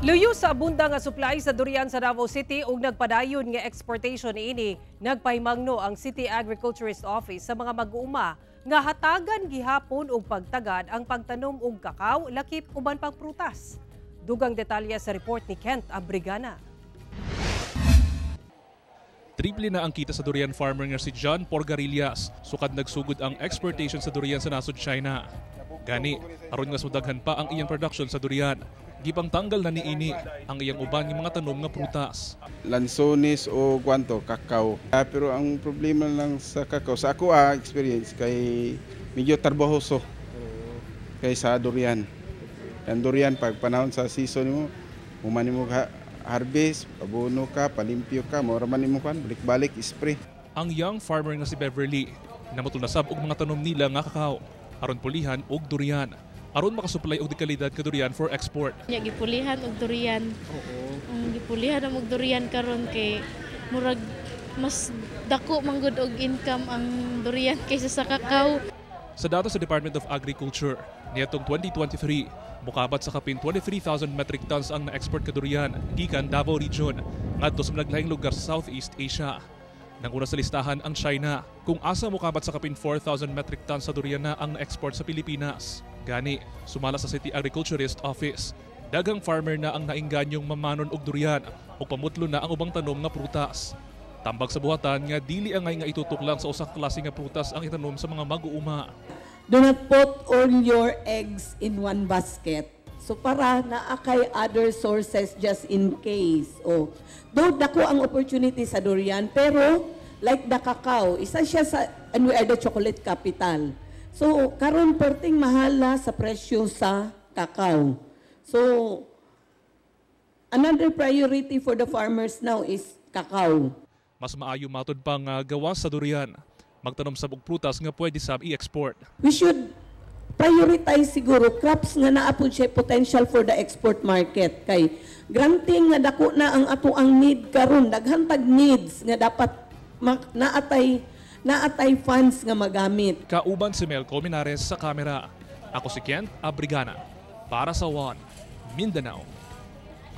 Luyo sa abunda nga supply sa durian sa Davao City ug nagpadayon nga exportation niini, nagpahimangno ang City Agriculturist Office sa mga mag-uuma nga hatagan gihapon og pagtagad ang pagtanom og kakao, lakip uban pang prutas. Dugang detalye sa report ni Kent Abrigana. Triple na ang kita sa durian farmer nga si John Porgarillas sukad nagsugod ang exportation sa durian sa nasod China. Gani, aron nga sudaghan pa ang iyang production sa durian, gipangtanggal na niini ang iyang uban nga mga tanom nga prutas. Lansones o kwanto, kakao. Pero ang problema lang sa kakao, sa ako experience, kay medyo trabahoso kaysa durian. Ang durian, pag panahon sa season mo, human mo harvest, abono ka, palimpyo ka, mao man nimo kan, balik-balik, spray. Ang young farmer nga si Beverly, namutol na sab og mga tanom nila nga kakao aron pulihan og durian, aron makasupply og de kalidad ka durian for export. Nya gipulihan og durian. Ang gipulihan og durian karon kay murag mas dako man gud og income ang durian kaysa sa kakao. Sa datos sa Department of Agriculture, niadtong 2023, mukabat sa kapin 23,000 metric tons ang na-export ka durian gikan Davao Region ngadto sa naglaing lugar sa Southeast Asia. Nanguna sa listahan ang China, kung asa mukabat sa kapin 4,000 metric tons sa durian na ang na-export sa Pilipinas. Gani, sumala sa City Agriculturist Office, daghang farmer na ang naingganyong mamanon og durian ug pamutlo na ang ubang tanom nga prutas. Tambag sa buhatan nga dili angay nga itutok lang sa usa ka klase nga prutas ang itanom sa mga mag-uuma. Do not put all your eggs in one basket. So para naa kay other sources just in case. Oh, though dako ang opportunity sa durian, pero like the cacao, isa siya sa, and we are the chocolate capital. So karon perting mahala sa presyo sa cacao. So another priority for the farmers now is cacao. Mas maayo, matod pa, nga gawas sa durian, magtanom sab og prutas nga pwede sab i-export. We should prioritize siguro crops nga naa pud siya potential for the export market, kay granting nga dako na ang ato ang need karon, daghan tag needs nga dapat naatay funds nga magamit. Kauban si Mel Colmenares sa kamera. Ako si Kent Abrigana. Para sa One, Mindanao.